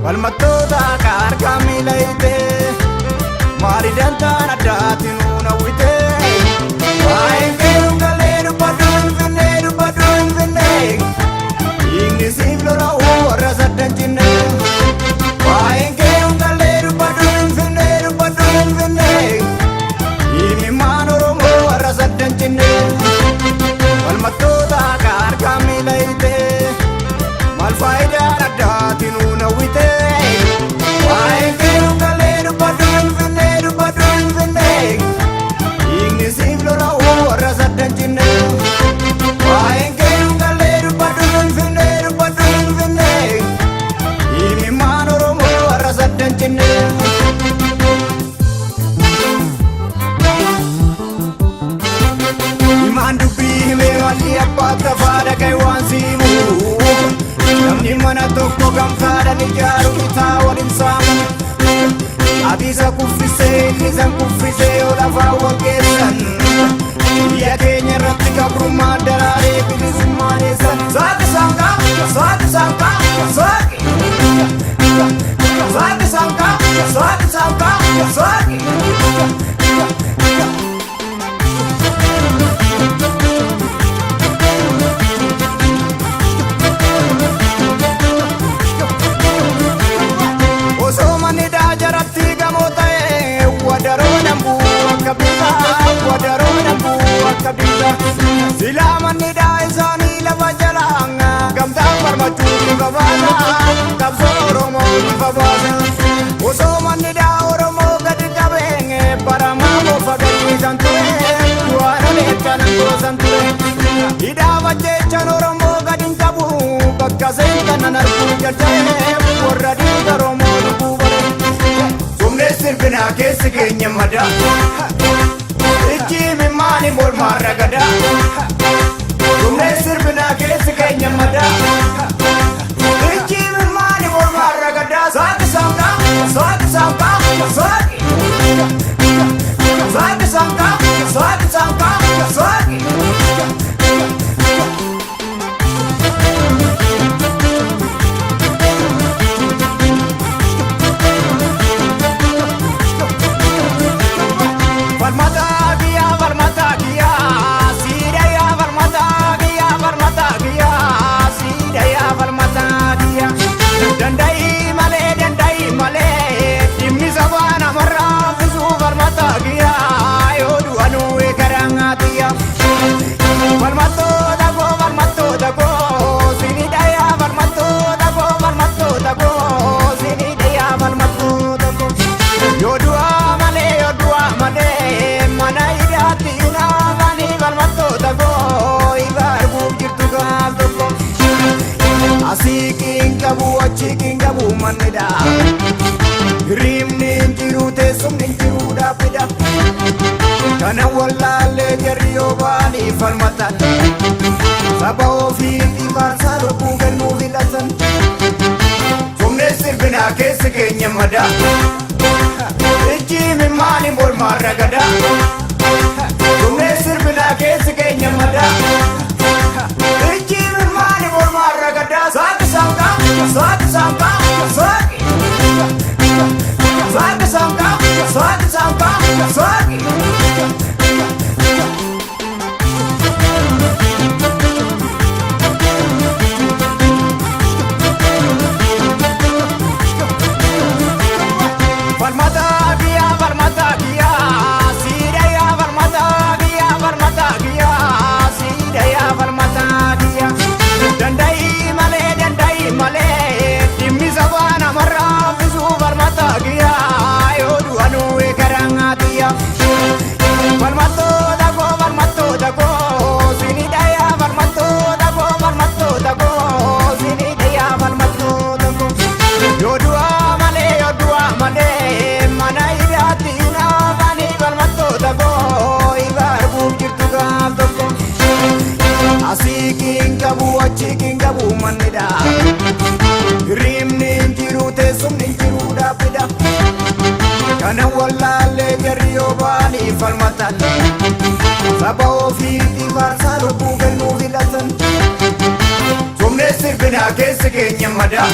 Falmattoota harkaa miila hiitee maali dantaan addaatti nuun hawwitee. Waa'een keeru galee dubbadhu Finfinnee dubbadhu Finfinnee. Dhiigni siif lola'u warra saddan cinne. Waa'een keeru galee dubbadhu Finfinnee dubbadhu Finfinnee. Dhiigni Oromoo warra saddan cinne. Falmattoota harkaa miila hiitee maal faayidaan addaatti nuun hawwitee. Waa'een keeru galee dubbadhu Finfinnee dubbadhu Finfinnee. Dhiigni siif lola'u warra saddan cinne. Waa'een keeru galee dubbadhu Finfinnee dubbadhu Finfinnee. Dhiigni Oromoo warra saddan cinne. Himaan dubbii himee malli abbaa tafaa dhaga'e waan siimu. Namni mana tokko gamtaadhaan ijaaru bitaa waliin saamu. Ati isa kuffisee inni isan kuffisee yoo lafaa wal geessan. Biyya keenya irratti gabrummaan daraaree bilisummaan eessan. Saaqi saanqaa, saaqi saanqaa, saaqi. Saaqi saanqaa, saaqi saanqaa, saaqi. Osoo manni jaratti gamoo ta'e wadaroo dambuu akka bitaa wadaroo dambuu akka bitaa. Silaa manni isaanii lafa jalaa gamtaan falmachuu bifa baasa qabsoo Oromoo bifa baasa. Osoo manni Oromoo gadi qabee baramaa moofa gadiisan ture waan oleechaan goosan ture. Hidhaa jechaan Oromoo gadi hin qabu bakka seentan arguu jalqabee warra dhiiga Oromoo lubbuu bare. Sumnee sirbinaa keessi keenya madaa. Ijji mimmaani mormaan ragadaa. Sumnee sirbinaa keessi keenya madaa. Ijji mimmaani mormaan ragadaa. Saaqi saanqaa, saaqi saanqaa, saaqi. Saaqi saanqaa, saaqi saanqaa, saaqi. Falmataa kiyyaa, falmataa kiyyaa, siidha falmataa kiyyaa, falmataa kiyyaa, siidha falmataa kiyyaa. Danda'i malee, danda'i malee, dhimmi sabaa namarraa fisuu falmataa kiyyaa, yoo du'anuu eegaraa kiyyaa. Falmattoota koo, falmattoota koo, sinidha falmattoota koo, falmattoota koo, sinidha falmattoota koo. Yoo du'aa malee, yoo du'aa malee, mana hidhaatti naafanii falmattoota koo, ifa arguuf jirtu gaaf tokko. Asii qiin qabu, achi qiin qabu mannidha. Hirribni hin jiru, teessumni hin jiru dhaabbidha. Kana wallaallee jarri yoo ba'anii falmatan. Saba ofiitiif aarsaa lubbuu kennuu filatan. Sumnee sirbinaa keessi keenya madaa. Ijji mimmaani mormaan ragadaa. Sumnee sirbinaa keessi keenya madaa. Ijji mimmaani mormaan ragadaa. Saaqi saanqaa, saaqi saanqaa, saaqi. Saaqi saanqaa, saaqi saanqaa, saaqi. Falmataa kiyyaa, falmataa kiyyaa, siidha falmataa kiyyaa, falmataa kiyyaa, siidha falmataa kiyyaa. Danda'i malee, danda'i malee, dhimmi sabaa namarraa fisuu falmataa kiyyaa, yoo du'anuu eegaraa kiyyaa. Falmattoota koo, falmattoota koo, sinidha falmattoota koo, falmattoota koo, sinidha falmattoota koo. Yoo du'aa malee, yoo du'aa malee, mana hidhaatti naafanii falmattoota koo, ifa arguuf jirtu gaaf tokko. Asii qiin qabu, achi qiin qabu mannidha. Hirribni hin jiru, teessumni hin jiru dhaabbidha. Kana wallaallee jarri yoo ba'anii falmatan. Saba ofiitiif aarsaa lubbuu kennuu filatan. Sumnee sirbinaa keessi keenya madaa.